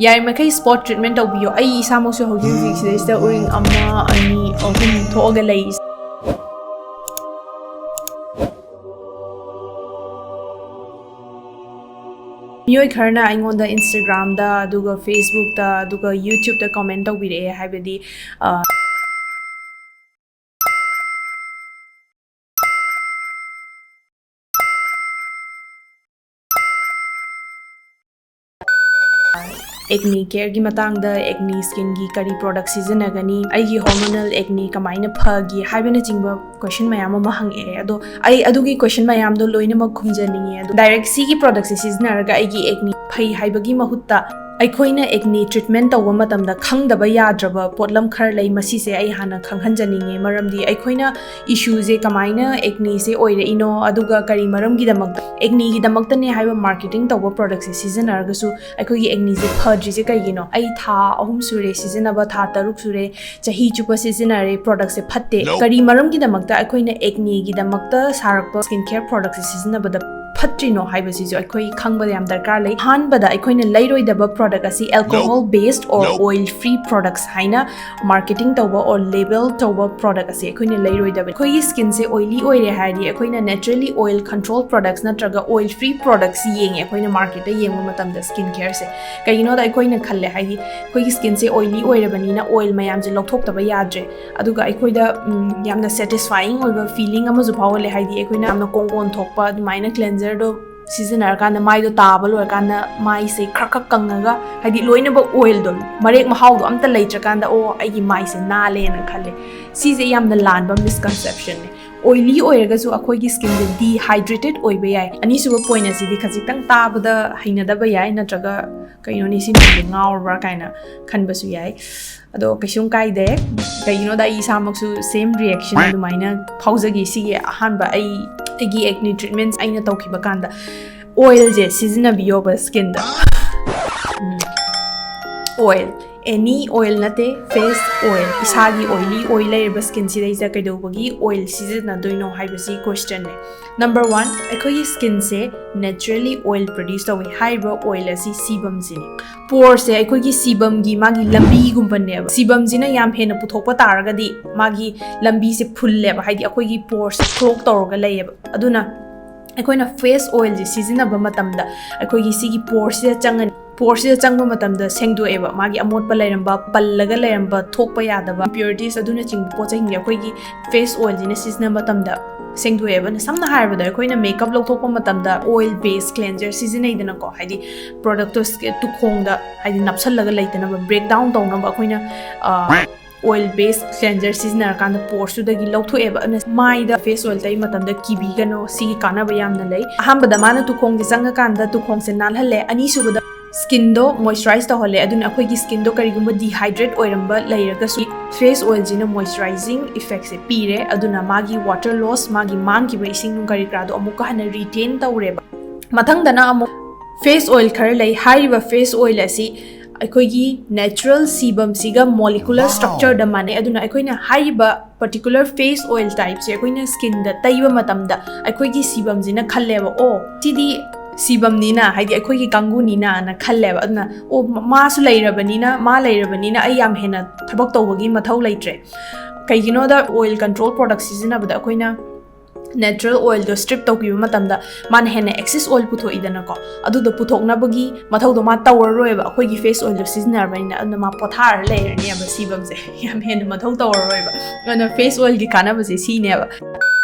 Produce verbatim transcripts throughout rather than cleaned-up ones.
ꯌꯥꯔꯤꯃꯈꯩ spot treatment ꯇꯧꯕꯤꯌꯣ꯫ ꯑꯩ ꯏꯁꯥꯃꯛꯁꯨ ꯍꯧꯖꯤꯛ ꯍꯧꯖꯤꯛ ꯁꯤꯗꯩꯁꯤꯗ ꯎꯔꯤꯡ ꯑꯃ, ꯑꯅꯤ, ꯑꯍꯨꯝ ꯊꯣꯛꯑꯒ ꯂꯩ꯫ ꯃꯤꯑꯣꯏ ꯈꯔꯅ ꯑꯩꯉꯣꯟꯗ Instagram-ꯗ, ꯑꯗꯨꯒ Facebook-ꯇ, ꯑꯗꯨꯒ YouTube-ꯇ comment ꯇꯧꯕꯤꯔꯛꯑꯦ, ꯍꯥꯏꯕꯗꯤ, ꯑ, acne care-ꯒꯤ ꯃꯇꯥꯡꯗ, acne skin-ꯒꯤ ꯀꯔꯤ product ꯁꯤꯖꯤꯟꯅꯒꯅꯤ, ꯑꯩꯒꯤ hormonal acne ꯀꯃꯥꯏꯅ ꯐꯒꯤ ꯍꯥꯏꯕꯅꯆꯤꯡꯕ question ꯃꯌꯥꯝ ꯑꯃ ꯍꯪꯉꯛꯑꯦ꯫ ꯑꯗꯣ ꯑꯩ ꯑꯗꯨꯒꯤ question ꯃꯌꯥꯝꯗꯣ ꯂꯣꯏꯅꯃꯛ ꯈꯨꯝꯖꯅꯤꯡꯉꯦ꯫ ꯑꯗꯣ direct ꯁꯤꯒꯤ product-ꯁꯦ ꯁꯤꯖꯤꯟꯅꯔꯒ ꯑꯩꯒꯤ acne ꯐꯩ ꯍꯥꯏꯕꯒꯤ ꯃꯍꯨꯠꯇ, ꯑꯩꯈꯣꯏꯅ acne treatment ꯇꯧꯕ ꯃꯇꯝꯗ ꯈꯪꯗꯕ ꯌꯥꯗ꯭ꯔꯕ ꯄꯣꯠꯂꯝ ꯈꯔ ꯂꯩ꯫ ꯃꯁꯤꯁꯦ ꯑꯩ ꯍꯥꯟꯅ ꯈꯪꯍꯟꯖꯅꯤꯡꯉꯦ, ꯃꯔꯝꯗꯤ ꯑꯩꯈꯣꯏꯅ issue-ꯁꯦ ꯀꯃꯥꯏꯅ acne-ꯁꯦ ꯑꯣꯏꯔꯛꯏꯅꯣ, ꯑꯗꯨꯒ ꯀꯔꯤ ꯃꯔꯝꯒꯤꯗꯃꯛꯇ acne-ꯒꯤꯗꯃꯛꯇꯅꯦ ꯍꯥꯏꯕ marketing ꯇꯧꯕ product-ꯁꯦ ꯁꯤꯖꯤꯟꯅꯔꯒꯁꯨ ꯑꯩꯈꯣꯏꯒꯤ acne-ꯁꯦ ꯐꯗ꯭ꯔꯤꯁꯦ ꯀꯩꯒꯤꯅꯣ? ꯑꯩ ꯊꯥ ꯑꯍꯨꯝ ꯁꯨꯔꯦ ꯁꯤꯖꯤꯟꯅꯕ, ꯊꯥ ꯇꯔꯨꯛ ꯁꯨꯔꯦ, ꯆꯍꯤ ꯆꯨꯞꯄ ꯁꯤꯖꯤꯟꯅꯔꯦ, product-ꯁꯦ ꯐꯠꯇꯦ꯫ ꯀꯔꯤ ꯃꯔꯝꯒꯤꯗꯃꯛꯇ ꯑꯩꯈꯣꯏꯅ acne-ꯒꯤꯗꯃꯛꯇ ꯁꯥꯔꯛꯄ skin care product-ꯁꯦ ꯁꯤꯖꯤꯟꯅꯕꯗ ꯐꯠꯇ꯭ꯔꯤꯅꯣ ꯍꯥꯏꯕꯁꯤꯁꯨ ꯑꯩꯈꯣꯏ ꯈꯪꯕꯗ ꯌꯥꯝ ꯗꯔꯀꯥꯔ ꯂꯩ꯫ ꯑꯍꯥꯟꯕꯗ, ꯑꯩꯈꯣꯏꯅ ꯂꯩꯔꯣꯏꯗꯕ product ꯑꯁꯤ alcohol based or oil free products ꯍꯥꯏꯅ marketing ꯇꯧꯕ or label ꯇꯧꯕ product ꯑꯁꯤ ꯑꯩꯈꯣꯏꯅ ꯂꯩꯔꯣꯏꯗꯕꯅꯤ꯫ ꯑꯩꯈꯣꯏꯒꯤ skin-ꯁꯦ oily ꯑꯣꯏꯔꯦ ꯍꯥꯏꯔꯗꯤ, ꯑꯩꯈꯣꯏꯅ naturally oil control products ꯅꯠꯇ꯭ꯔꯒ oil free products ꯌꯦꯡꯉꯦ ꯑꯩꯈꯣꯏꯅ market-ꯇ ꯌꯦꯡꯕ ꯃꯇꯝꯗ skin care-ꯁꯦ꯫ ꯀꯩꯒꯤꯅꯣꯗ ꯑꯩꯈꯣꯏꯅ ꯈꯜꯂꯦ, ꯍꯥꯏꯗꯤ ꯑꯩꯈꯣꯏꯒꯤ skin-ꯁꯦ oily ꯑꯣꯏꯔꯕꯅꯤꯅ oil ꯃꯌꯥꯝꯁꯦ ꯂꯧꯊꯣꯛꯇꯕ ꯌꯥꯗ꯭ꯔꯦ꯫ ꯑꯗꯨꯒ ꯑꯩꯈꯣꯏꯗ, ꯎꯝ, ꯌꯥꯝꯅ satisfying ꯑꯣꯏꯕ feeling ꯑꯃꯁꯨ ꯐꯥꯎꯍꯜꯂꯦ, ꯍꯥꯏꯗꯤ ꯑꯩꯈꯣꯏꯅ ꯌꯥꯝꯅ ꯀꯣꯡꯒꯣꯟ ꯊꯣꯛꯄ ꯑꯗꯨꯃꯥꯏꯅ cleanser-ꯗꯣ ꯁꯤꯖꯤꯟꯅꯔꯀꯥꯟꯗ, ꯃꯥꯏꯗꯣ ꯇꯥꯕ ꯂꯣꯏꯔꯀꯥꯟꯗ ꯃꯥꯏꯁꯦ ꯈꯔ ꯈꯛ ꯀꯪꯉꯒ, ꯍꯥꯏꯗꯤ ꯂꯣꯏꯅꯃꯛ oil-ꯗꯣ, ꯃꯔꯦꯛ ꯃꯍꯥꯎꯗꯣ ꯑꯝꯇ ꯂꯩꯇ꯭ꯔꯀꯥꯟꯗ, "ꯑꯣ, ꯑꯩꯒꯤ ꯃꯥꯏꯁꯦ ꯅꯥꯜꯂꯦꯅ" ꯈꯜꯂꯦ꯫ ꯁꯤꯁꯦ ꯌꯥꯝꯅ ꯂꯥꯟꯕ misconception-ꯅꯦ꯫ Oily ꯑꯣꯏꯔꯒꯁꯨ ꯑꯩꯈꯣꯏꯒꯤ skin-ꯁꯦ dehydrated ꯑꯣꯏꯕ ꯌꯥꯏ꯫ ꯑꯅꯤꯁꯨꯕ point ꯑꯁꯤꯗꯤ ꯈꯖꯤꯛꯇꯪ ꯇꯥꯕꯗ ꯍꯩꯅꯗꯕ ꯌꯥꯏ, ꯅꯠꯇ꯭ꯔꯒ "ꯀꯩꯅꯣꯅꯦ, ꯁꯤ ꯅꯨꯄꯤꯁꯦ ꯉꯥꯎꯔꯕ꯭ꯔꯥ?" ꯀꯥꯏꯅ ꯈꯟꯕꯁꯨ ꯌꯥꯏ꯫ ꯑꯗꯣ ꯀꯩꯁꯨꯝ ꯀꯥꯏꯗꯦ꯫ ꯀꯩꯒꯤꯅꯣꯗ ꯑꯩ ꯏꯁꯥꯃꯛꯁꯨ same reaction ꯑꯗꯨꯃꯥꯏꯅ ꯐꯥꯎꯖꯈꯤ꯫ ꯁꯤꯒꯤ ꯑꯍꯥꯟꯕ ꯑꯩ, ꯑꯩꯒꯤ acne treatments ꯑꯩꯅ ꯇꯧꯈꯤꯕ ꯀꯥꯟꯗ, oil-ꯁꯦ ꯁꯤꯖꯤꯟꯅꯕꯤꯌꯣꯕ skin-ꯗ꯫ ꯎꯝ꯫ Oil꯫ Any oil ꯅꯠꯇꯦ, face oil. ꯏꯁꯥꯒꯤ oily ꯑꯣꯏ ꯂꯩꯔꯤꯕ skinꯁꯤꯗꯩꯁꯤꯗ ꯀꯩꯗꯧꯕꯒꯤ oil ꯁꯤꯖꯤꯟꯅꯗꯣꯏꯅꯣ ꯍꯥꯏꯕꯁꯤ questionꯅꯦ꯫ Number one, ꯑꯩꯈꯣꯏꯒꯤ skinꯁꯦ naturally oil produce ꯇꯧꯋꯤ꯫ ꯍꯥꯏꯔꯤꯕ oil ꯑꯁꯤ sebumꯁꯤꯅꯤ꯫ Poresꯁꯦ ꯑꯩꯈꯣꯏꯒꯤ sebumꯒꯤ ꯃꯥꯒꯤ ꯂꯝꯕꯤꯒꯨꯝꯕꯅꯦꯕ꯫ Sebumꯁꯤꯅ ꯌꯥꯝ ꯍꯦꯟꯅ ꯄꯨꯊꯣꯛꯄ ꯇꯥꯔꯒꯗꯤ ꯃꯥꯒꯤ ꯂꯝꯕꯤꯁꯦ ꯐꯨꯜꯂꯦꯕ, ꯍꯥꯏꯗꯤ ꯑꯩꯈꯣꯏꯒꯤ poresꯁꯦ clog ꯇꯧꯔꯒ ꯂꯩꯌꯦꯕ꯫ ꯑꯗꯨꯅ ꯑꯩꯈꯣꯏꯅ face oilꯁꯦ ꯁꯤꯖꯤꯟꯅꯕ ꯃꯇꯝꯗ ꯑꯩꯈꯣꯏꯒꯤ ꯁꯤꯒꯤ poreꯁꯤꯗ ꯆꯪꯉꯅꯤ꯫ Poreꯁꯤꯗ ꯆꯪꯕ ꯃꯇꯝꯗ ꯁꯦꯡꯗꯣꯛꯑꯦꯕ, ꯃꯥꯒꯤ ꯑꯃꯣꯠꯄ ꯂꯩꯔꯝꯕ, ꯄꯜꯂꯒ ꯂꯩꯔꯝꯕ, ꯊꯣꯛꯄ ꯌꯥꯗꯕ impurities ꯑꯗꯨꯅꯆꯤꯡꯕ ꯄꯣꯠ ꯆꯩꯁꯤꯡꯁꯦ ꯑꯩꯈꯣꯏꯒꯤ face oilꯁꯤꯅ ꯁꯤꯖꯤꯟꯅꯕ ꯃꯇꯝꯗ ꯁꯦꯡꯗꯣꯛꯑꯦꯕ꯫ ꯁꯝꯅ ꯍꯥꯏꯔꯕꯗ ꯑꯩꯈꯣꯏꯅ makeup ꯂꯧꯊꯣꯛꯄ ꯃꯇꯝꯗ oil base cleanser ꯁꯤꯖꯤꯟꯅꯩꯗꯅꯀꯣ, ꯍꯥꯏꯗꯤ productꯇꯣ ꯁ꯭ꯀꯤ-, ꯇꯨꯈꯣꯡꯗ ꯍꯥꯏꯗꯤ ꯅꯞꯁꯜꯂꯒ ꯂꯩꯇꯅꯕ, break down ꯇꯧꯅꯕ ꯑꯩꯈꯣꯏꯅ, ꯑ, oil base cleanser ꯁꯤꯖꯤꯟꯅꯔꯀꯥꯟꯗ poresꯇꯨꯗꯒꯤ ꯂꯧꯊꯣꯛꯑꯦꯕ꯫ ꯑꯗꯨꯅ ꯃꯥꯏꯗ face oil ꯇꯩ ꯃꯇꯝꯗ ꯀꯤꯕꯤꯒꯅꯣ, ꯁꯤꯒꯤ ꯀꯥꯟꯅꯕ ꯌꯥꯝꯅ ꯂꯩ꯫ ꯑꯍꯥꯟꯕꯗ ꯃꯥꯅ ꯇꯨꯈꯣꯡꯁꯦ ꯆꯪꯉꯀꯥꯟꯗ ꯇꯨꯈꯣꯡꯁꯦ ꯅꯥꯜꯍꯜꯂꯦ, ꯑꯅꯤꯁꯨꯕꯗ skinꯗꯣ moisturize ꯇꯧꯍꯜꯂꯦ꯫ ꯑꯗꯨꯅ ꯑꯩꯈꯣꯏꯒꯤ skinꯗꯣ ꯀꯔꯤꯒꯨꯝꯕ dehydrate ꯑꯣꯏꯔꯝꯕ ꯂꯩꯔꯒꯁꯨ face oilꯁꯤꯅ moisturizing effectꯁꯦ ꯄꯤꯔꯦ꯫ ꯑꯗꯨꯅ ꯃꯥꯒꯤ water loss, ꯃꯥꯒꯤ ꯃꯥꯡꯈꯤꯕ ꯏꯁꯤꯡ ꯅꯨꯡ ꯀꯔꯤ ꯀꯔꯥꯗꯣ ꯑꯃꯨꯛꯀ ꯍꯟꯅ retain ꯇꯧꯔꯦꯕ꯫ ꯃꯊꯪꯗꯅ ꯑꯃꯨꯛ face oil ꯈꯔ ꯂꯩ꯫ ꯍꯥꯏꯔꯤꯕ face oil ꯑꯁꯤ ꯑꯩꯈꯣꯏꯒꯤ natural sebumꯁꯤꯒ molecular structureꯗ ꯃꯥꯟꯅꯩ꯫ ꯑꯗꯨꯅ ꯑꯩꯈꯣꯏꯅ ꯍꯥꯏꯔꯤꯕ particular face oil typeꯁꯦ ꯑꯩꯈꯣꯏꯅ skinꯗ ꯇꯩꯕ ꯃꯇꯝꯗ ꯑꯩꯈꯣꯏꯒꯤ sebumꯁꯤꯅ ꯈꯜꯂꯦꯕ, "ꯑꯣ, ꯁꯤꯗꯤ sebumꯅꯤꯅ, ꯍꯥꯏꯗꯤ ꯑꯩꯈꯣꯏꯒꯤ ꯀꯥꯡꯕꯨꯅꯤꯅ" ꯅ ꯈꯜꯂꯦꯕ꯫ ꯑꯗꯨꯅ, "ꯑꯣ, ꯃ-, ꯃꯥꯁꯨ ꯂꯩꯔꯕꯅꯤꯅ, ꯃꯥ ꯂꯩꯔꯕꯅꯤꯅ ꯑꯩ ꯌꯥꯝ ꯍꯦꯟꯅ ꯊꯕꯛ ꯇꯧꯕꯒꯤ ꯃꯊꯧ ꯂꯩꯇ꯭ꯔꯦ"꯫ ꯀꯩꯒꯤꯅꯣꯗ oil control product ꯁꯤꯖꯤꯟꯅꯕꯗ ꯑꯩꯈꯣꯏꯅ natural oilꯗꯣ strip ꯇꯧꯈꯤꯕ ꯃꯇꯝꯗ ꯃꯥꯅ ꯍꯦꯟꯅ excess oil ꯄꯨꯊꯣꯛꯏꯗꯅꯀꯣ, ꯑꯗꯨꯗꯣ ꯄꯨꯊꯣꯛꯅꯕꯒꯤ ꯃꯊꯧꯗꯣ ꯃꯥ ꯇꯧꯔꯔꯣꯏꯕ, ꯑꯩꯈꯣꯏꯒꯤ face oilꯗꯣ ꯁꯤꯖꯤꯟꯅꯔꯕꯅꯤꯅ꯫ ꯑꯗꯨꯅ ꯃꯥ ꯄꯣꯊꯥꯔ ꯂꯩꯔꯅꯦꯕ sebumꯁꯦ, ꯌꯥꯝ ꯍꯦꯟꯅ ꯃꯊꯧ ꯇꯧꯔꯔꯣꯏꯕ꯫ ꯑꯗꯨꯅ face oilꯒꯤ ꯀꯥꯟꯅꯕꯁꯦ ꯁꯤꯅꯦꯕ,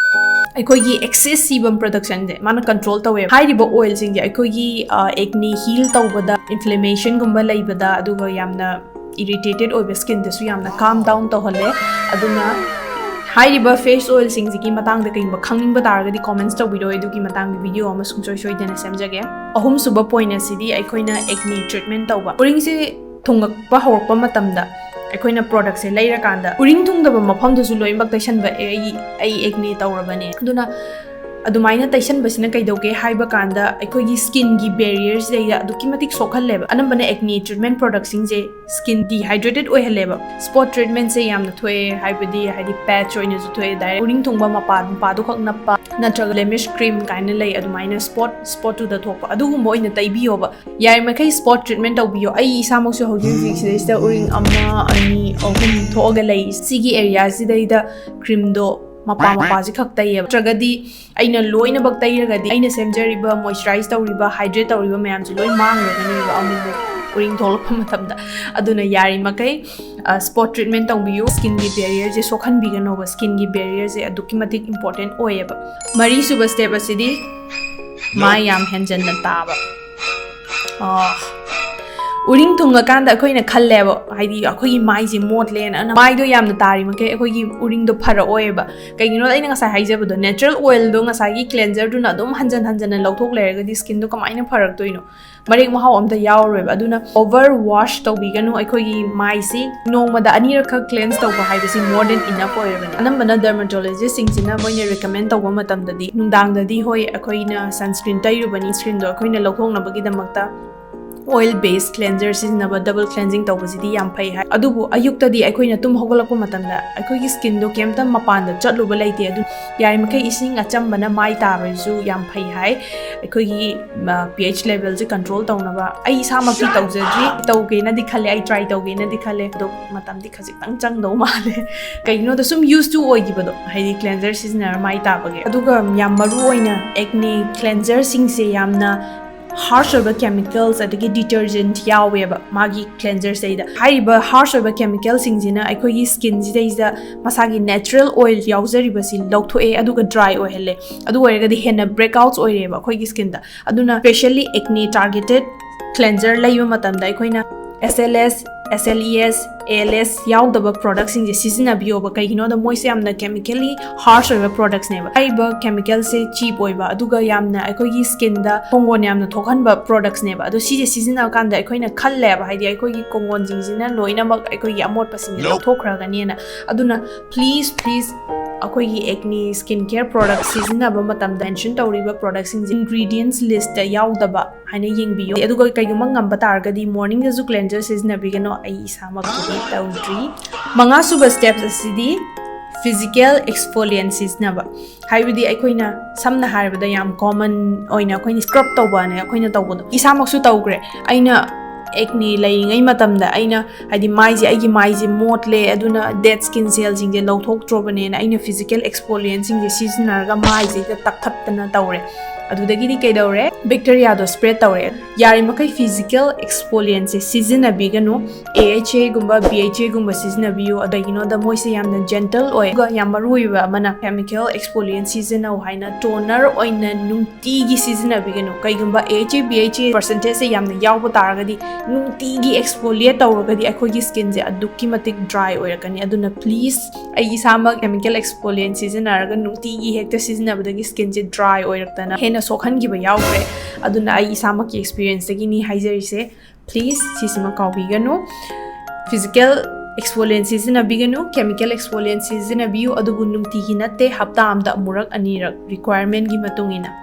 ꯑꯩꯈꯣꯏꯒꯤ excess sebum productionꯁꯦ ꯃꯥꯅ control ꯇꯧꯋꯦꯕ꯫ ꯍꯥꯏꯔꯤꯕ oilꯁꯤꯡꯁꯦ ꯑꯩꯈꯣꯏꯒꯤ, ꯑ, acne heal ꯇꯧꯕꯗ, inflammationꯒꯨꯝꯕ ꯂꯩꯕꯗ, ꯑꯗꯨꯒ ꯌꯥꯝꯅ irritated ꯑꯣꯏꯕ skinꯗꯁꯨ ꯌꯥꯝꯅ calm down ꯇꯧꯍꯜꯂꯦ꯫ ꯑꯗꯨꯅ ꯍꯥꯏꯔꯤꯕ face oilꯁꯤꯡꯁꯤꯒꯤ ꯃꯇꯥꯡꯗ ꯀꯩꯒꯨꯝꯕ ꯈꯪꯅꯤꯡꯕ ꯇꯥꯔꯒꯗꯤ comments ꯇꯧꯕꯤꯔꯣ, ꯑꯗꯨꯒꯤ ꯃꯇꯥꯡꯒꯤ video ꯑꯃ ꯁꯨꯡꯁꯣꯏ ꯁꯣꯏꯗꯅ ꯁꯦꯝꯖꯒꯦ꯫ ꯑꯍꯨꯝꯁꯨꯕ point ꯑꯁꯤꯗꯤ ꯑꯩꯈꯣꯏꯅ acne treatment ꯇꯧꯕ꯫ ꯎꯔꯤꯡꯁꯤ ꯊꯨꯡꯉꯛꯄ ꯍꯧꯔꯛꯄ ꯃꯇꯝꯗ ꯑꯩꯈꯣꯏꯅ productꯁꯦ ꯂꯩꯔꯀꯥꯟꯗ ꯎꯔꯤꯡ ꯊꯨꯡꯗꯕ ꯃꯐꯝꯗꯁꯨ ꯂꯣꯏꯅꯃꯛ ꯇꯩꯁꯟꯕ, "ꯑꯦ, ꯑꯩ, ꯑꯩ acne ꯇꯧꯔꯕꯅꯦ"꯫ ꯑꯗꯨꯅ ꯑꯗꯨꯃꯥꯏꯅ ꯇꯩꯁꯟꯕꯁꯤꯅ ꯀꯩꯗꯧꯒꯦ ꯍꯥꯏꯕ ꯀꯥꯟꯗ ꯑꯩꯈꯣꯏꯒꯤ skinꯒꯤ barrierꯁꯤꯗꯩꯗ ꯑꯗꯨꯛꯀꯤ ꯃꯇꯤꯛ ꯁꯣꯛꯍꯜꯂꯦꯕ꯫ ꯑꯅꯝꯕꯅ acne treatment productꯁꯤꯡꯁꯦ skin dehydrated ꯑꯣꯏꯍꯜꯂꯦꯕ꯫ Spot treatmentꯁꯦ ꯌꯥꯝꯅ ꯊꯣꯛꯑꯦ, ꯍꯥꯏꯕꯗꯤ ꯍꯥꯏꯗꯤ patch ꯑꯣꯏꯅꯁꯨ ꯊꯣꯛꯑꯦ, direct ꯎꯔꯤꯡ ꯊꯨꯡꯕ ꯃꯄꯥ ꯃꯄꯥꯗꯨ ꯈꯛ ꯅꯞꯄ, ꯅꯠꯇ꯭ꯔꯒ blemish cream ꯀꯥꯏꯅ ꯂꯩ, ꯑꯗꯨꯃꯥꯏꯅ spot spotꯇꯨꯗ ꯊꯣꯛꯄ, ꯑꯗꯨꯒꯨꯝꯕ ꯑꯣꯏꯅ ꯇꯩꯕꯤꯌꯣꯕ꯫ ꯌꯥꯔꯤꯃꯈꯩ spot treatment ꯇꯧꯕꯤꯌꯣ꯫ ꯑꯩ ꯏꯁꯥꯃꯛꯁꯨ ꯍꯧꯖꯤꯛ ꯍꯧꯖꯤꯛ ꯁꯤꯗꯩꯁꯤꯗ ꯎꯔꯤꯡ ꯑꯃ, ꯑꯅꯤ, ꯑꯍꯨꯝ ꯊꯣꯛꯑꯒ ꯂꯩ꯫ ꯁꯤꯒꯤ areaꯁꯤꯗꯩꯗ creamꯗꯣ ꯃꯄꯥ ꯃꯄꯥꯁꯤ ꯈꯛ ꯇꯩꯌꯦꯕ꯫ ꯅꯠꯇ꯭ꯔꯒꯗꯤ ꯑꯩꯅ ꯂꯣꯏꯅꯃꯛ ꯇꯩꯔꯒꯗꯤ ꯑꯩꯅ ꯁꯦꯝꯖꯔꯤꯕ, moisturize ꯇꯧꯔꯤꯕ, hydrate ꯇꯧꯔꯤꯕ ꯃꯌꯥꯝꯁꯦ ꯂꯣꯏ ꯃꯥꯡꯈ꯭ꯔꯒꯅꯦꯕ ꯑꯃꯨꯛ ꯎꯔꯤꯡ ꯊꯣꯛꯂꯛꯄ ꯃꯇꯝꯗ꯫ ꯑꯗꯨꯅ ꯌꯥꯔꯤꯃꯈꯩ, ꯑ, spot treatment ꯇꯧꯕꯤꯌꯨ꯫ Skinꯒꯤ barrierꯁꯦ ꯁꯣꯛꯍꯟꯕꯤꯒꯅꯣꯕ꯫ Skinꯒꯤ barrierꯁꯦ ꯑꯗꯨꯛꯀꯤ ꯃꯇꯤꯛ important ꯑꯣꯏꯌꯦꯕ꯫ ꯃꯔꯤꯁꯨꯕ step ꯑꯁꯤꯗꯤ ꯃꯥꯏ ꯌꯥꯝ ꯍꯦꯟꯖꯟꯅ ꯇꯥꯕ꯫ ꯑ, ꯎꯔꯤꯡ ꯊꯨꯡꯉꯀꯥꯟꯗ ꯑꯩꯈꯣꯏꯅ ꯈꯜꯂꯦꯕ, ꯍꯥꯏꯗꯤ ꯑꯩꯈꯣꯏꯒꯤ ꯃꯥꯏꯁꯦ ꯃꯣꯠꯂꯦꯅ꯫ ꯑꯗꯨꯅ ꯃꯥꯏꯗꯣ ꯌꯥꯝꯅ ꯇꯥꯔꯤꯃꯈꯩ ꯑꯩꯈꯣꯏꯒꯤ ꯎꯔꯤꯡꯗꯣ ꯐꯔꯛꯑꯣꯏꯕ꯫ ꯀꯩꯒꯤꯅꯣꯗ ꯑꯩꯅ ꯉꯁꯥꯏ ꯍꯥꯏꯖꯕꯗꯣ, natural oilꯗꯣ ꯉꯁꯥꯏꯒꯤ cleanserꯗꯨꯅ ꯑꯗꯨꯝ ꯍꯟꯖꯟ ꯍꯟꯖꯟꯅ ꯂꯧꯊꯣꯛ ꯂꯩꯔꯒꯗꯤ skinꯗꯣ ꯀꯃꯥꯏꯅ ꯐꯔꯛꯇꯣꯏꯅꯣ? ꯃꯔꯦꯛ ꯃꯍꯥꯎ ꯑꯝꯇ ꯌꯥꯎꯔꯣꯏꯕ꯫ ꯑꯗꯨꯅ over wash ꯇꯧꯕꯤꯒꯅꯨ ꯑꯩꯈꯣꯏꯒꯤ ꯃꯥꯏꯁꯤ꯫ ꯅꯣꯡꯃꯗ ꯑꯅꯤꯔꯛꯈꯛ cleanse ꯇꯧꯕ ꯍꯥꯏꯕꯁꯤ more than enough ꯑꯣꯏꯔꯕꯅꯤ꯫ ꯑꯅꯝꯕꯅ dermatologistꯁꯤꯡꯁꯤꯅ ꯃꯣꯏꯅ recommend ꯇꯧꯕ ꯃꯇꯝꯗꯗꯤ ꯅꯨꯡꯗꯥꯡꯗꯗꯤ, ꯍꯣꯏ, ꯑꯩꯈꯣꯏꯅ sunscreen ꯇꯩꯔꯨꯕꯅꯤ, sunscreenꯗꯣ ꯑꯩꯈꯣꯏꯅ ꯂꯧꯊꯣꯛꯅꯕꯒꯤꯗꯃꯛꯇ oil based cleanser ꯁꯤꯖꯤꯟꯅꯕ, double cleansing ꯇꯧꯕꯁꯤꯗꯤ ꯌꯥꯝ ꯐꯩ ꯍꯥꯏ꯫ ꯑꯗꯨꯕꯨ ꯑꯌꯨꯛꯇꯗꯤ ꯑꯩꯈꯣꯏꯅ ꯇꯨꯝ ꯍꯧꯒꯠꯂꯛꯄ ꯃꯇꯝꯗ ꯑꯩꯈꯣꯏꯒꯤ skinꯗꯣ ꯀꯩꯝꯇ ꯃꯄꯥꯟꯗ ꯆꯠꯂꯨꯕ ꯂꯩꯇꯦ꯫ ꯑꯗꯨ ꯌꯥꯔꯤꯃꯈꯩ ꯏꯁꯤꯡ ꯑꯆꯝꯕꯅ ꯃꯥꯏ ꯇꯥꯕꯁꯨ ꯌꯥꯝ ꯐꯩ ꯍꯥꯏ꯫ ꯑꯩꯈꯣꯏꯒꯤ, ꯑ, pH levelꯁꯦ control ꯇꯧꯅꯕ꯫ ꯑꯩ ꯏꯁꯥꯃꯛꯇꯤ ꯇꯧꯖꯗ꯭ꯔꯤ, ꯇꯧꯒꯦꯅꯗꯤ ꯈꯜꯂꯦ, ꯑꯩ try ꯇꯧꯒꯦꯅꯗꯤ ꯈꯜꯂꯦ꯫ ꯑꯗꯣ ꯃꯇꯝꯗꯤ ꯈꯖꯤꯛꯇꯪ ꯆꯪꯗꯧ ꯃꯥꯜꯂꯦ꯫ ꯀꯩꯒꯤꯅꯣꯗ ꯁꯨꯝ used to ꯑꯣꯏꯈꯤꯕꯗꯣ, ꯍꯥꯏꯗꯤ cleanser ꯁꯤꯖꯤꯟꯅꯔ ꯃꯥꯏ ꯇꯥꯕꯒꯤ꯫ ꯑꯗꯨꯒ ꯌꯥꯝ ꯃꯔꯨ ꯑꯣꯏꯅ acne cleanserꯁꯤꯡꯁꯦ ꯌꯥꯝꯅ harsh ꯑꯣꯏꯕ chemicals ꯑꯗꯒꯤ detergent ꯌꯥꯎꯋꯦꯕ ꯃꯥꯒꯤ cleanserꯁꯤꯗꯩꯗ꯫ ꯍꯥꯏꯔꯤꯕ harsh ꯑꯣꯏꯕ chemicalꯁꯤꯡꯁꯤꯅ ꯑꯩꯈꯣꯏꯒꯤ skinꯁꯤꯗꯩꯁꯤꯗ ꯃꯁꯥꯒꯤ natural oil ꯌꯥꯎꯖꯔꯤꯕꯁꯤ ꯂꯧꯊꯣꯛꯑꯦ, ꯑꯗꯨꯒ dry ꯑꯣꯏꯍꯜꯂꯦ꯫ ꯑꯗꯨ ꯑꯣꯏꯔꯒꯗꯤ ꯍꯦꯟꯅ breakouts ꯑꯣꯏꯔꯦꯕ ꯑꯩꯈꯣꯏꯒꯤ skinꯗ꯫ ꯑꯗꯨꯅ specially acne targeted cleanser ꯂꯩꯕ ꯃꯇꯝꯗ ꯑꯩꯈꯣꯏꯅ SLS, SLES, ALS ꯌꯥꯎꯗꯕ productꯁꯤꯡꯁꯦ ꯁꯤꯖꯤꯟꯅꯕꯤꯌꯣꯕ꯫ ꯀꯩꯒꯤꯅꯣꯗ ꯃꯣꯏꯁꯦ ꯌꯥꯝꯅ chemically harsh ꯑꯣꯏꯕ productsꯅꯦꯕ꯫ ꯍꯥꯏꯔꯤꯕ chemicalꯁꯦ cheap ꯑꯣꯏꯕ, ꯑꯗꯨꯒ ꯌꯥꯝꯅ ꯑꯩꯈꯣꯏꯒꯤ skinꯗ ꯀꯣꯡꯒꯣꯟ ꯌꯥꯝꯅ ꯊꯣꯛꯍꯟꯕ productsꯅꯦꯕ꯫ ꯑꯗꯣ ꯁꯤꯁꯦ ꯁꯤꯖꯤꯟꯅꯕ ꯀꯥꯟꯗ ꯑꯩꯈꯣꯏꯅ ꯈꯜꯂꯦꯕ, ꯍꯥꯏꯗꯤ ꯑꯩꯈꯣꯏꯒꯤ ꯀꯣꯡꯒꯣꯟꯁꯤꯡꯁꯤꯅ ꯂꯣꯏꯅꯃꯛ ꯑꯩꯈꯣꯏꯒꯤ ꯑꯃꯣꯠꯄꯁꯤꯡꯁꯦ ꯂꯧꯊꯣꯛꯈ꯭ꯔꯒꯅꯤꯅ꯫ ꯑꯗꯨꯅ please, please, ꯑꯩꯈꯣꯏꯒꯤ ꯑꯦꯛꯅꯤ ꯁ꯭ꯀꯤꯟ ꯀꯦꯌꯔ ꯄ꯭ꯔꯣꯗꯛ ꯁꯤꯖꯤꯟꯅꯕ ꯃꯇꯝꯗ ꯃꯦꯟꯁꯟ ꯇꯧꯔꯤꯕ ꯄ꯭ꯔꯣꯗꯛꯁꯤꯡꯁꯦ ꯏꯟꯒ꯭ꯔꯤꯗꯤꯌꯦꯟꯁ ꯂꯤꯁꯇ ꯌꯥꯎꯗꯕ ꯍꯥꯏꯅ ꯌꯦꯡꯕꯤꯌꯨ꯫ ꯑꯗꯨꯒ ꯀꯩꯒꯨꯝꯕ ꯉꯝꯕ ꯇꯥꯔꯒꯗꯤ ꯃꯣꯔꯅꯤꯡꯗꯁꯨ ꯀ꯭ꯂꯦꯟꯖꯔ ꯁꯤꯖꯤꯟꯅꯕꯤꯒꯅꯨ꯫ ꯑꯩ ꯏꯁꯥꯃꯛꯄꯨꯗꯤ ꯇꯧꯗ꯭ꯔꯤ꯫ ꯃꯉꯥꯁꯨꯕ ꯁ꯭ꯇꯦꯞ ꯑꯁꯤꯗꯤ ꯐꯤꯖꯤꯀꯦꯜ ꯑꯦꯛꯁꯐꯣꯂꯤꯌꯦꯟ ꯁꯤꯖꯤꯟꯅꯕ꯫ ꯍꯥꯏꯕꯗꯤ ꯑꯩꯈꯣꯏꯅ ꯁꯝꯅ ꯍꯥꯏꯔꯕꯗ ꯌꯥꯝ ꯀꯣꯃꯟ ꯑꯣꯏꯅ ꯑꯩꯈꯣꯏꯅ ꯁ꯭ꯀ꯭ꯔꯕ ꯇꯧꯕꯅꯦ ꯑꯩꯈꯣꯏꯅ ꯇꯧꯕꯗꯣ꯫ ꯏꯁꯥꯃꯛꯁꯨ ꯇꯧꯈ꯭ꯔꯦ꯫ ꯑꯩꯅ ꯑꯦꯛꯅꯤ ꯂꯩꯔꯤꯉꯩ ꯃꯇꯝꯗ ꯑꯩꯅ, ꯍꯥꯏꯗꯤ, ꯃꯥꯏꯁꯦ, ꯑꯩꯒꯤ ꯃꯥꯏꯁꯦ ꯃꯣꯠꯂꯦ, ꯑꯗꯨꯅ ꯗꯦꯠ ꯁ꯭ꯀꯤꯟ ꯁꯦꯜꯁꯤꯡꯁꯦ ꯂꯧꯊꯣꯛꯇ꯭ꯔꯣꯕꯅꯦꯅ ꯑꯩꯅ ꯐꯤꯖꯤꯀꯦꯜ ꯑꯦꯛꯁꯐꯣꯂꯤꯌꯦꯟꯁꯤꯡꯁꯦ ꯁꯤꯖꯤꯟꯅꯔꯒ ꯃꯥꯏꯁꯦ ꯍꯦꯛꯇ ꯇꯛꯊꯠꯇꯅ ꯇꯧꯔꯦ꯫ ꯑꯗꯨꯗꯒꯤꯗꯤ ꯀꯩꯗꯧꯔꯦ? ꯕꯦꯛꯇꯦꯔꯤꯌꯥꯗꯣ ꯁ꯭ꯄ꯭ꯔꯦꯗ ꯇꯧꯔꯦ꯫ ꯌꯥꯔꯤꯃꯈꯩ ꯐꯤꯖꯤꯀꯦꯜ ꯑꯦꯛꯁꯐꯣꯂꯤꯌꯦꯟꯁꯦ ꯁꯤꯖꯤꯟꯅꯕꯤꯒꯅꯨ꯫ ꯑꯦ ꯑꯩꯆ ꯑꯦꯒꯨꯝꯕ, ꯕꯤ ꯑꯩꯆ ꯑꯦꯒꯨꯝꯕ ꯁꯤꯖꯤꯟꯅꯕꯤꯌꯨ꯫ ꯀꯩꯒꯤꯅꯣꯗ ꯃꯣꯏꯁꯦ ꯌꯥꯝꯅ ꯖꯦꯟꯇꯜ ꯑꯣꯏ꯫ ꯑꯗꯨꯒ ꯌꯥꯝ ꯃꯔꯨ ꯑꯣꯏꯕ ꯑꯃꯅ, ꯀꯦꯃꯤꯀꯦꯜ ꯑꯦꯛꯁꯐꯣꯂꯤꯌꯦꯟ ꯁꯤꯖꯤꯟꯅꯧ ꯍꯥꯏꯅ ꯇꯣꯅꯔ ꯑꯣꯏꯅ ꯅꯨꯡꯇꯤꯒꯤ ꯁꯤꯖꯤꯟꯅꯕꯤꯒꯅꯨ꯫ ꯀꯩꯒꯨꯝꯕ ꯑꯦ ꯑꯩꯆ ꯑꯦ, ꯕꯤ ꯑꯩꯆ ꯑꯦ ꯄꯔꯁꯦꯟꯇꯦꯖꯁꯦ ꯌꯥꯝꯅ ꯌꯥꯎꯕ ꯇꯥꯔꯒꯗꯤ, ꯅꯨꯡꯇꯤꯒꯤ ꯑꯦꯛꯁꯐꯣꯂꯤꯌꯦꯠ ꯇꯧꯔꯒꯗꯤ ꯑꯩꯈꯣꯏꯒꯤ ꯁ꯭ꯀꯤꯟꯁꯦ ꯑꯗꯨꯛꯀꯤ ꯃꯇꯤꯛ ꯗ꯭ꯔꯥꯏ ꯑꯣꯏꯔꯛꯀꯅꯤ꯫ ꯑꯗꯨꯅ ꯄ꯭ꯂꯤꯁ, ꯑꯩ ꯏꯁꯥꯃꯛ ꯀꯦꯃꯤꯀꯦꯜ ꯑꯦꯛꯁꯐꯣꯂꯤꯌꯦꯟ ꯁꯤꯖꯤꯟꯅꯔꯒ ꯅꯨꯡꯇꯤꯒꯤ ꯍꯦꯛꯇ ꯁꯤꯖꯤꯟꯅꯕꯗꯒꯤ ꯁ꯭ꯀꯤꯟꯁꯦ ꯗ꯭ꯔꯥꯏ ꯑꯣꯏꯔꯛꯇꯅ ꯍꯦꯟꯅ ꯁꯣꯛꯍꯟꯈꯤꯕ ꯌꯥꯎꯈ꯭ꯔꯦ꯫ ꯑꯗꯨꯅ ꯑꯩ ꯏꯁꯥꯃꯛꯀꯤ ꯑꯦꯛꯁꯄꯤꯔꯤꯌꯦꯟꯁꯇꯒꯤꯅꯤ ꯍꯥꯏꯖꯔꯤꯁꯦ꯫ ꯄ꯭ꯂꯤꯁ, ꯁꯤꯁꯤꯃ ꯀꯥꯎꯕꯤꯒꯅꯨ꯫ ꯐꯤꯖꯤꯀꯦꯜ ꯑꯦꯛꯁꯐꯣꯂꯤꯌꯦꯟ ꯁꯤꯖꯤꯟꯅꯕꯤꯒꯅꯨ꯫ ꯀꯦꯃꯤꯀꯦꯜ ꯑꯦꯛꯁꯐꯣꯂꯤꯌꯦꯟ ꯁꯤꯖꯤꯟꯅꯕꯤꯌꯨ, ꯑꯗꯨꯕꯨ ꯅꯨꯡꯇꯤꯒꯤ ꯅꯠꯇꯦ, ꯍꯞꯇꯥ ꯑꯃꯗ ꯑꯃꯨꯔꯛ ꯑꯅꯤꯔꯛ, ꯔꯤꯀ꯭ꯋꯥꯌꯔꯃꯦꯟꯒꯤ ꯃꯇꯨꯡ ꯏꯟꯅ꯫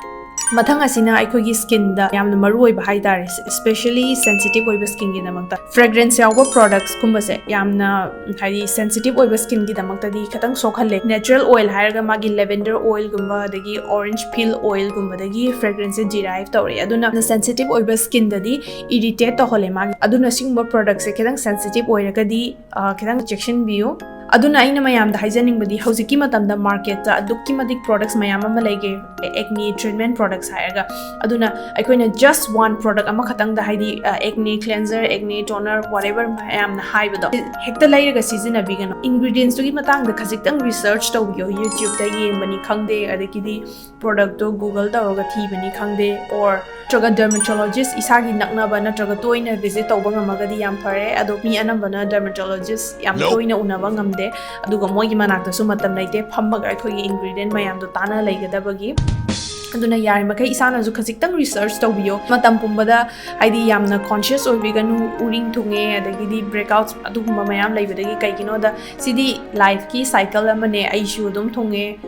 ꯃꯊꯪ ꯑꯁꯤꯅ ꯑꯩꯈꯣꯏꯒꯤ ꯁ꯭ꯀꯤꯟꯗ ꯌꯥꯝꯅ ꯃꯔꯨ ꯑꯣꯏꯕ ꯍꯥꯏꯇꯥꯔꯦ, especially sensitive ꯑꯣꯏꯕ ꯁ꯭ꯀꯤꯟꯒꯤꯗꯃꯛꯇ꯫ ꯐ꯭ꯔꯦꯒ꯭ꯔꯦꯟꯁ ꯌꯥꯎꯕ ꯄ꯭ꯔꯣꯗꯛꯁꯀꯨꯝꯕꯁꯦ ꯌꯥꯝꯅ, ꯍꯥꯏꯗꯤ, ꯁꯦꯟꯁꯤꯇꯤꯚ ꯑꯣꯏꯕ ꯁ꯭ꯀꯤꯟꯒꯤꯗꯃꯛꯇꯗꯤ ꯈꯤꯇꯪ ꯁꯣꯛꯍꯜꯂꯦ꯫ ꯅꯦꯆꯔꯦꯜ ꯑꯣꯏꯜ ꯍꯥꯏꯔꯒ ꯃꯥꯒꯤ ꯂꯦꯚꯦꯟꯗꯔ ꯑꯣꯏꯜꯒꯨꯝꯕ, ꯑꯗꯒꯤ ꯑꯣꯔꯦꯟꯖ ꯄꯤꯜ ꯑꯣꯏꯜꯒꯨꯝꯕꯗꯒꯤ ꯐ꯭ꯔꯦꯒ꯭ꯔꯦꯟꯁꯁꯦ ꯗꯤꯔꯥꯏꯚ ꯇꯧꯔꯛꯑꯦ꯫ ꯑꯗꯨꯅ ꯁꯦꯟꯁꯤꯇꯤꯚ ꯑꯣꯏꯕ ꯁ꯭ꯀꯤꯟꯗꯗꯤ ꯏꯔꯤꯇꯦꯠ ꯇꯧꯍꯜꯂꯦ ꯃꯥꯒꯤ꯫ ꯑꯗꯨꯅ ꯁꯤꯒꯨꯝꯕ ꯄ꯭ꯔꯣꯗꯛꯁꯦ ꯈꯤꯇꯪ ꯁꯦꯟꯁꯤꯇꯤꯚ ꯑꯣꯏꯔꯒꯗꯤ, ꯑ, ꯈꯤꯇꯪ ꯆꯦꯛꯁꯤꯟꯕꯤꯌꯨ꯫ ꯑꯗꯨꯅ ꯑꯩꯅ ꯃꯌꯥꯝꯗ ꯍꯥꯏꯖꯅꯤꯡꯕꯗꯤ, ꯍꯧꯖꯤꯛꯀꯤ ꯃꯇꯝꯗ ꯃꯥꯔꯀꯦꯠꯇ ꯑꯗꯨꯛꯀꯤ ꯃꯇꯤꯛ ꯄ꯭ꯔꯣꯗꯛꯁ ꯃꯌꯥꯝ ꯑꯃ ꯂꯩꯒꯦ, ꯑꯦꯛꯅꯤ ꯇ꯭ꯔꯤꯠꯃꯦꯟ ꯄ꯭ꯔꯣꯗꯛꯁ ꯍꯥꯏꯔꯒ꯫ ꯑꯗꯨꯅ ꯑꯩꯈꯣꯏꯅ just one product ꯑꯃꯈꯛꯇꯪꯗ, ꯍꯥꯏꯗꯤ, ꯑ, ꯑꯦꯛꯅꯤ ꯀ꯭ꯂꯦꯟꯖꯔ, ꯑꯦꯛꯅꯤ ꯇꯣꯅꯔ, whatever ꯃꯌꯥꯝꯅ ꯍꯥꯏꯕꯗꯣ, ꯍꯦꯛꯇ ꯂꯩꯔꯒ ꯁꯤꯖꯤꯟꯅꯕꯤꯒꯅꯨ꯫ ꯏꯟꯒ꯭ꯔꯤꯗꯤꯌꯦꯟꯁꯇꯨꯒꯤ ꯃꯇꯥꯡꯗ ꯈꯖꯤꯛꯇꯪ ꯔꯤꯁꯔꯆ ꯇꯧꯕꯤꯌꯣ꯫ YouTube-ꯇ ꯌꯦꯡꯕꯅꯤ ꯈꯪꯗꯦ, ꯑꯗꯒꯤꯗꯤ ꯄ꯭ꯔꯣꯗꯛꯇꯣ Google ꯇꯧꯔꯒ ꯊꯤꯕꯅꯤ ꯈꯪꯗꯦ, or ꯅꯠꯇ꯭ꯔꯒ ꯗꯔꯃꯦꯇꯣꯂꯣꯖꯤꯁ ꯏꯁꯥꯒꯤ ꯅꯛꯅꯕ ꯅꯠꯇ꯭ꯔꯒ ꯇꯣꯏꯅ ꯚꯤꯖꯤꯠ ꯇꯧꯕ ꯉꯝꯃꯒꯗꯤ ꯌꯥꯝ ꯐꯔꯦ꯫ ꯑꯗꯣ ꯃꯤ ꯑꯅꯝꯕꯅ ꯗꯔꯃꯦꯇꯣꯂꯣꯖꯤꯁ ꯌꯥꯝ ꯇꯣꯏꯅ ꯎꯅꯕ ꯉꯝꯗꯦ, ꯑꯗꯨꯒ ꯃꯣꯏꯒꯤ ꯃꯅꯥꯛꯇꯁꯨ ꯃꯇꯝ ꯂꯩꯇꯦ ꯐꯝꯃꯒ ꯑꯩꯈꯣꯏꯒꯤ ꯏꯟꯒ꯭ꯔꯤꯗꯤꯌꯦꯟ ꯃꯌꯥꯝꯗꯣ ꯇꯥꯟꯅ ꯂꯩꯒꯗꯕꯒꯤ꯫ ꯑꯗꯨꯅ ꯌꯥꯔꯤꯃꯈꯩ ꯏꯁꯥꯅꯁꯨ ꯈꯖꯤꯛꯇꯪ research ꯇꯧꯕꯤꯌꯣ꯫ ꯃꯇꯝ ꯄꯨꯝꯕꯗ ꯍꯥꯏꯗꯤ ꯌꯥꯝꯅ conscious ꯑꯣꯏꯕꯤꯒꯅꯨ, ꯎꯔꯤꯡ ꯊꯨꯡꯉꯦ, ꯑꯗꯒꯤꯗꯤ breakouts, ꯑꯗꯨꯒꯨꯝꯕ ꯃꯌꯥꯝ ꯂꯩꯕꯗꯒꯤ꯫ ꯀꯩꯒꯤꯅꯣꯗ ꯁꯤꯗꯤ lifeꯀꯤ cycle ꯑꯃꯅꯦ, ꯑꯩꯁꯨ ꯑꯗꯨꯝ ꯊꯨꯡꯉꯦ꯫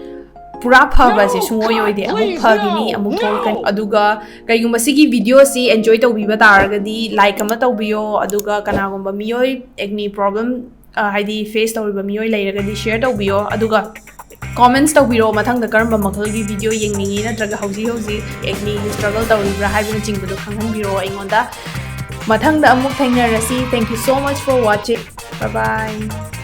ꯄꯨꯔꯥ ꯐꯕꯁꯦ ꯁꯨꯡꯑꯣꯏ ꯑꯣꯏꯗꯦ, ꯑꯃꯨꯛ ꯐꯈꯤꯅꯤ, ꯑꯃꯨꯛ ꯊꯣꯛꯂꯛꯀꯅꯤ꯫ ꯑꯗꯨꯒ ꯀꯩꯒꯨꯝꯕ ꯁꯤꯒꯤ videoꯁꯤ enjoy ꯇꯧꯕꯤꯕ ꯇꯥꯔꯒꯗꯤ like ꯑꯃ ꯇꯧꯕꯤꯌꯣ, ꯑꯗꯨꯒ ꯀꯅꯥꯒꯨꯝꯕ ꯃꯤꯑꯣꯏ acne problem, ꯑ, ꯍꯥꯏꯗꯤ face ꯇꯧꯔꯤꯕ ꯃꯤꯑꯣꯏ ꯂꯩꯔꯒꯗꯤ share ꯇꯧꯕꯤꯌꯣ, ꯑꯗꯨꯒ comments ꯇꯧꯕꯤꯔꯣ ꯃꯊꯪꯗ ꯀꯔꯝꯕ ꯃꯈꯜꯒꯤ video ꯌꯦꯡꯅꯤꯡꯉꯤ ꯅꯠꯇ꯭ꯔꯒ ꯍꯧꯖꯤꯛ ꯍꯧꯖꯤꯛ acneꯒꯤ struggle ꯇꯧꯔꯤꯕ꯭ꯔꯥ ꯍꯥꯏꯕꯅꯆꯤꯡꯕꯗꯣ ꯈꯪꯍꯟꯕꯤꯔꯣ ꯑꯩꯉꯣꯟꯗ꯫ ꯃꯊꯪꯗ ꯑꯃꯨꯛ ꯊꯦꯡꯅꯔꯁꯤ꯫ Thank you so much for watching. Bye bye.